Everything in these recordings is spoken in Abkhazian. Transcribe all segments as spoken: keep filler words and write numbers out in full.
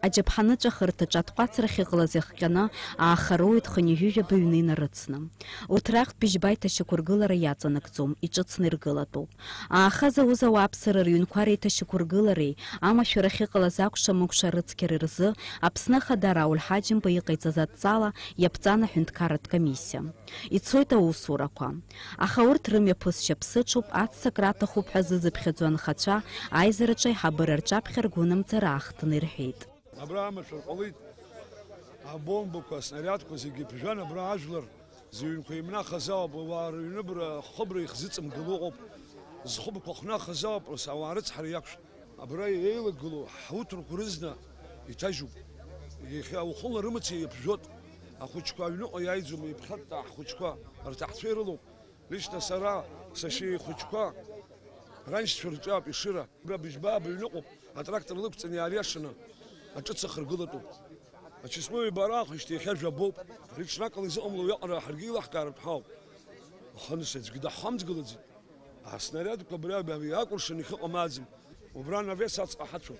Аџьаԥҳаныҵәахырҭаҿы атҟәацра ахьыҟалаз иахҟьаны ааха роуеит хынҩажәижәаба ҩны инарыцны. Урҭ рахьтә быжьба аиҭашьақәыргылара иаҵанакӡом, иҿыцны иргылатәуп. Ааха зауз ауааԥсыра рыҩнқәа реиҭашьақәыргылареи амашәыр ахьыҟалаз акәша-мыкәша арыцқьареи рзы Аԥсны Ахада Рауль Ҳаџьымба иҟаиҵаз адҵала иаԥҵан аҳәынҭқарратә комиссиа. Ицоит аусурақәа. Аха урҭ рымҩаԥысшьа ԥсыҽуп, аццакра аҭахуп ҳәа зызыԥхьаӡо анхацәа аизараҿы аиҳабыра рҿаԥхьа ргәынамӡара ахтны ирҳәеит. Абра амашәыр ҟалеит, абомбақәа, аснариадқәа зегьы ԥжәан, абра ажәлар зыҩнқәа еимнахыз ауп, ауаа рыҩныбра, ахыбра ихзыҵымгыло ыҟоуп, зхыбқәа хнахыз ауп, ус ауаа рыцҳара иақәшәт. Абра еилагылоу ҳуҭрақәа рызна иҭажьуп. Иахьа ухыла рымаца иаԥжәот. Ахәыҷқәа аҩныҟа иааиӡом, иԥхьатта ҳхәыҷқәа рҭаҳцәа ирылоуп. Лично сара, сашьа ихәыҷқәа, раншьцәа рҿы ауп Ешыра. Абра быжьба аҩныҟоуп, атрактор лықәҵаны иаалиашаны аҿыц ахыргылатәуп. Ачысло ибара ахәышьҭа иахьа жәабоуп. Ари ҽнакала изыҟамло уиаҟара ҳаргьы еилаҳкааратә ҳауп. Аха нас аӡәгьы даҳхамҵгылаӡеит. Аснарядқәа абри, абри акәыршан иахьыҟам ааӡам. Убра навес аҵҟа ҳацәоуп.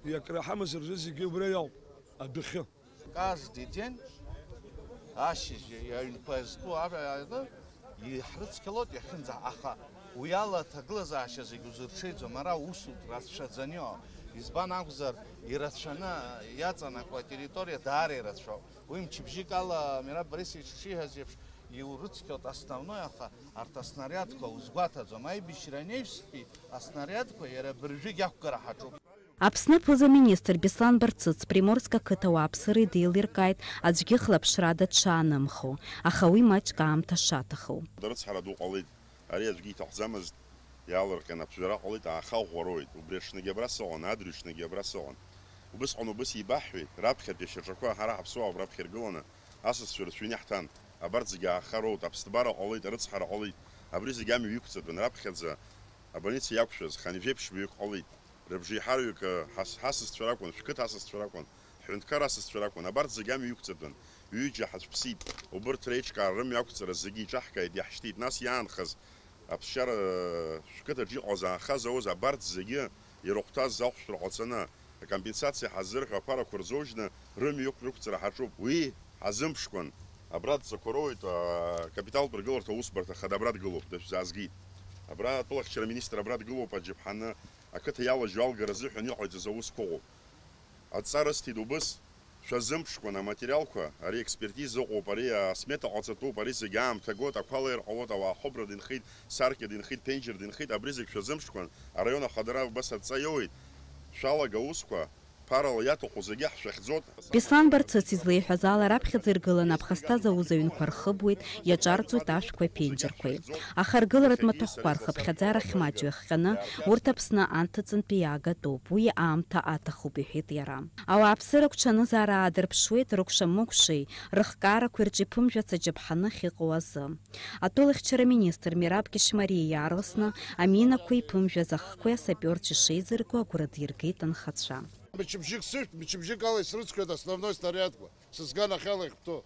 Иакра ҳамазар рызегьы убра иауп, адәахьы. Каз диден, ашьыжь аҩнқәа зтәу ара-, ара иҳрыцқьалоит иахьынӡа, аха уи ала аҭагылазаашьа зегь узырҽеиӡом, ара усутә рацәаӡаны иҟоуп. Избан акәзар, ирацәаны иаҵанакуа атерриториа даара ирацәоуп. Уи мчыбжьык ала Мираб Борисович ишиҳәаз еиԥш, иурыцқьоит основной, аха арҭ аснариадқәа узгәаҭаӡом. Аибашьра анеиԥштәи аснариадқәа иара абыржәгьы ақәгара ҳаҿуп. Аԥсны аԥыза-министр Беслан Барцыц Приморск ақыҭа ауааԥсыра идеилиркааит аӡәгьы хлаԥшрада дшаанымхо, аха уи маҷк аамҭа шаҭаху. Рыцҳара ду ҟалеит, ари аӡәгьы иҭахӡамызт, иаалырҟьан аԥжәара ҟалеит, ааха ӷәӷәа роуеит, убри аҽынгьы абра сыҟан, адырҩаҽынгьы абра сыҟан. Убысҟан убыс еибаҳҳәеит, раԥхьатәи ашьаҿақәа ҳара ҳаԥсуаа убра ԥхьа иргыланы асасцәа рацәаҩны иаҳҭан, абарҭ зегьы ааха роут, аԥсҭбара ҟалеит, арыцҳара ҟалеит, абри зегьы амҩа иқәҵатәын, раԥхьаӡа абольница иақәшәаз хынҩажәеиԥшьбаҩык ҟалеит. Рыбжеиҳараҩык, ҳас-, ҳасасцәа ракәын, шәқыҭа асасцәа ракәын, ҳҳәынҭқар асасцәа ракәын, абарҭ зегьы амҩа иқәҵатәын, ҩыџьа ҳаҵәԥсит, убырҭ реиҿкаара рымҩа ақәҵара зегьы иҿаҳкааит, иаҳшьҭит, нас иаанхаз аԥсшьара, шәқыҭаҿы иҟаз ааха зауз абарҭ зегьы ирыхәҭаз ахәшәтәра ҟаҵаны, акомпенсациа ҳазырҳәо аԥарақәа рзоужьны рымҩа иқә-, рықәҵара ҳаҿуп, уи ҳазымԥшкәан. Абра дҵақәа роуеит, а, капиталтә ргыларҭа аусбарҭа хада абра дгылоуп, дышәзаазгеит. Абра атәылахьчара министр абра дгылоуп, аџьаԥҳаны ақыҭа иалажьу алгара азыҳәан иҟаиҵаз аусқәа ыҟоуп. Адҵа рысҭеит убыс, шәазымԥшкәан аматериалқәа, ари аекспертиза ыҟоуп, ари асмета ҟаҵатәуп, ари зегьы аамҭа гот, ақәа лаир ҟалот, ауаа хыбрада инхеит, саркьада инхеит, ԥенџьырда инхеит, абри зегь шәазымԥшкәан, араион ахадара убас адҵа иоуеит, шәалага аусқәа, ԥарала иаҭаху зегьы ҳшәахьӡот. Беслан Барцыц излеиҳәаз ала, раԥхьаӡа иргыланы аԥхасҭа зауз аҩнқәа рхыбуеит, иаҿарҵоит ашәқәеи аԥенџьырқәеи. Аха аргыларатә маҭәахәқәа рхыԥхьаӡара ахьмаҷу иахҟьаны, урҭ Аԥсны анҭыҵынтәи иаагатәуп, уи аамҭа аҭахуп, иҳәеит иара. Ауааԥсыра агәҽанызаара аадырԥшуеит рыкәша-мыкәшеи, рыхкаарақәеи рҿы иԥымжәац аџьаԥҳаны ахьыҟоу азы. Атәылахьчара министр Мераб Кьышьмариа иаарласны аминақәеи иԥымжәаз ахқәеи асапиорцәа ишеизырго агәра диргеит анхацәа. Мчыбжьык сышәҭ, мчыбжьык ала исрыцқьоит основной снарядқәа, сызганахьала ихтәу.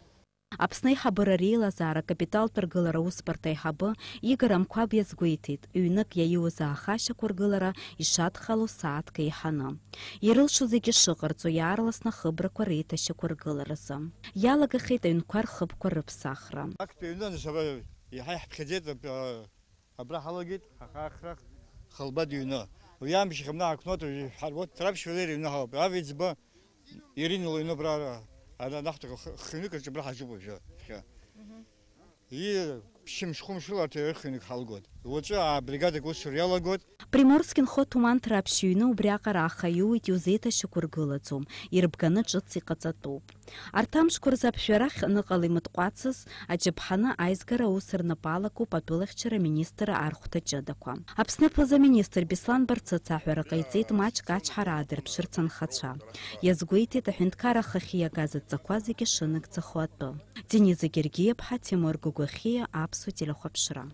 Аԥсны аиҳабыра реилазаара акапиталтә ргылара аусбарҭа аиҳабы Игор Амқәаб иазгәеиҭеит, ҩнык иаиуз ааха ашьақәыргылара ишадхало сааҭк еиҳаны. Ирылшо зегьы шыҟарҵо иаарласны ахыбрақәа реиҭашьақәыргыларазы. Иалагахьеит аҩнқәа рхыбқәа рыԥсахра. Актәи аҩны анышәара иаҳа иаҳԥхьаӡеит, а, Абра ҳалагеит, ҳахаахрах, Халбад иҩны. Уи амшьахь абна ҳақәноуҭәа, ҳарбоит, Ҭраԥшь Валери иҩны ҳауп. Авеиҵба Ирина лыҩны абра, ара, ара анахәҭак х-, хҩык аҿы абра ҳаҿуп уажәы, иахьа. Мгм. И, ԥшьымш-хәымш рыла арҭ рхҩык ҳалгоит. Уаҵәы, аа, бригадак усура иалагоит. Приморск инхо Ҭуман Ҭраԥшь иҩны убриаҟара аха иуит, иузеиҭашьақәыргылаӡом, ирбганы ҿыц иҟаҵатәуп. Арҭ амшқәа рзы аԥжәарахь аныҟала имытҟәацыз, аџьаԥҳаны аизгара аус рнапы алакуп атәылахьчара аминистр архәҭа ҷыдақәа. Аԥсны аԥыза-министр Беслан Барцыц аҳәара ҟаиҵеит маҷк ачҳара аадырԥшырц анхацәа. Иазгәеиҭеит аҳәынҭқарра ахахьы иагаз адҵақәа зегьы шынагӡахо атәы. Дениза Гергиаԥҳа, Тимур Гогәахиа, Аԥсуа телехәаԥшра.